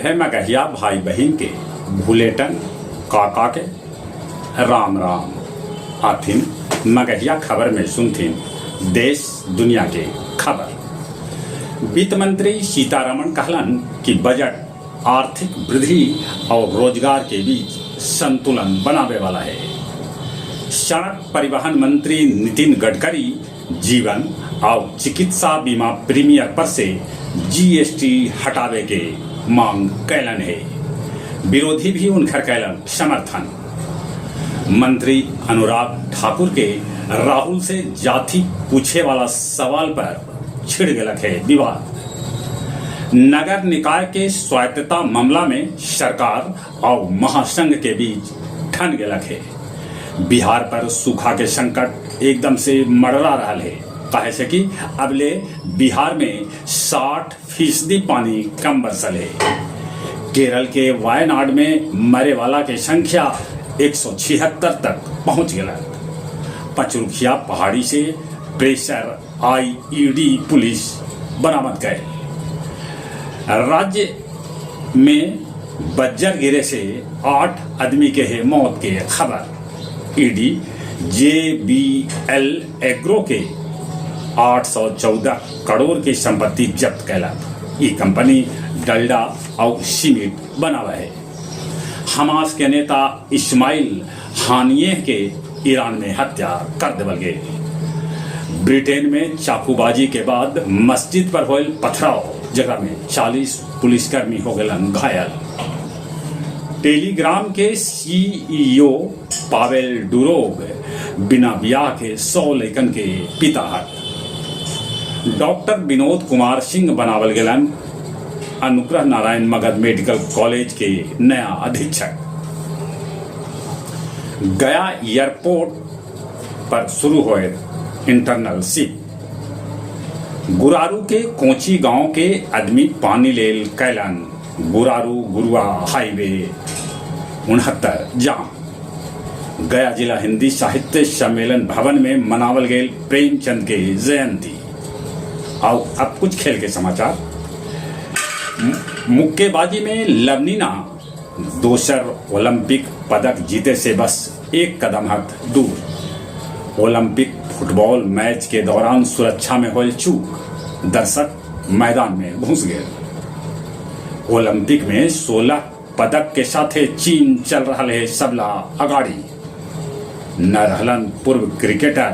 सभे मगहिया भाई बहिन के भुलेटन काका के राम राम। आथिन मगहिया खबर में सुनथिन देश दुनिया के खबर। वित्त मंत्री सीतारमण कहलन कि बजट आर्थिक वृद्धि और रोजगार के बीच संतुलन बनावे वाला है। सड़क परिवहन मंत्री नितिन गडकरी जीवन और चिकित्सा बीमा प्रीमियम पर से जीएसटी हटावे के मांग कैलन है। विरोधी भी उनकर कैलन समर्थन। मंत्री अनुराग ठाकुर के राहुल से जाति पूछे वाला सवाल पर छिड़ गलक है विवाद। नगर निकाय के स्वायत्तता मामला में सरकार और महासंघ के बीच ठन गलक है। बिहार पर सूखा के संकट एकदम से मड़रा रहा है, काहे से कि अबले बिहार में 60% पानी कम बरसल है। केरल के वायनाड में मरे वाला के संख्या 176 तक पहुंच गया। पचरुखिया पहाड़ी से प्रेशर आईईडी पुलिस बरामद करे। राज्य में बज्जर गिरे से 8 आदमी के है मौत के खबर। ईडी जेबीएल एग्रो के 814 करोड़ की संपत्ति जब्त कैलक। ये कंपनी डलडा और सीमेंट बनावा है। हमास के नेता इस्माइल हानियेह के ईरान में हत्या कर देवल गए। ब्रिटेन में चाकूबाजी के बाद मस्जिद पर होल पथराव, जगह में 40 पुलिसकर्मी हो गए घायल। टेलीग्राम के सीईओ पावेल डुरोव बिना ब्याह के 100 लैकन के पिता हथ। डॉक्टर विनोद कुमार सिंह बनावल गेलन अनुग्रह नारायण मगध मेडिकल कॉलेज के नया अधीक्षक। गया एयरपोर्ट पर शुरू हुए इंटरनल शिप। गुरारू के कोची गांव के आदमी पानी लेल कैलन गुरारू गुरुआ हाईवे 69 जाम। गया जिला हिंदी साहित्य सम्मेलन भवन में मनावल गए प्रेमचंद के जयंती। और अब कुछ खेल के समाचार। मुक्केबाजी में लवनीना दोसर ओलंपिक पदक जीते से बस एक कदम हथ दूर। ओलंपिक फुटबॉल मैच के दौरान सुरक्षा में होल चूक, दर्शक मैदान में घुस गए। ओलंपिक में 16 पदक के साथे चीन चल रहा है सबला अगाड़ी। न रहलन पूर्व क्रिकेटर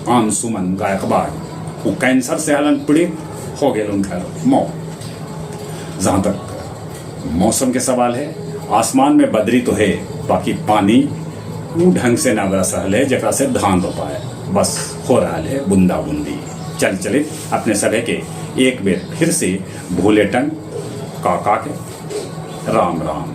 अंशुमन गायकवाड़, वो कैंसर से हलन पीड़ित, हो गए उनकर मौत। जहां तक मौसम के सवाल है, आसमान में बदरी तो है, बाकी पानी वो ढंग से ना बरस रहा है जकरा से धान रोपाए। बस हो रहा है बूंदा बूंदी। चल चले अपने सभे के एक बेर फिर से भूले टंग काका के राम राम।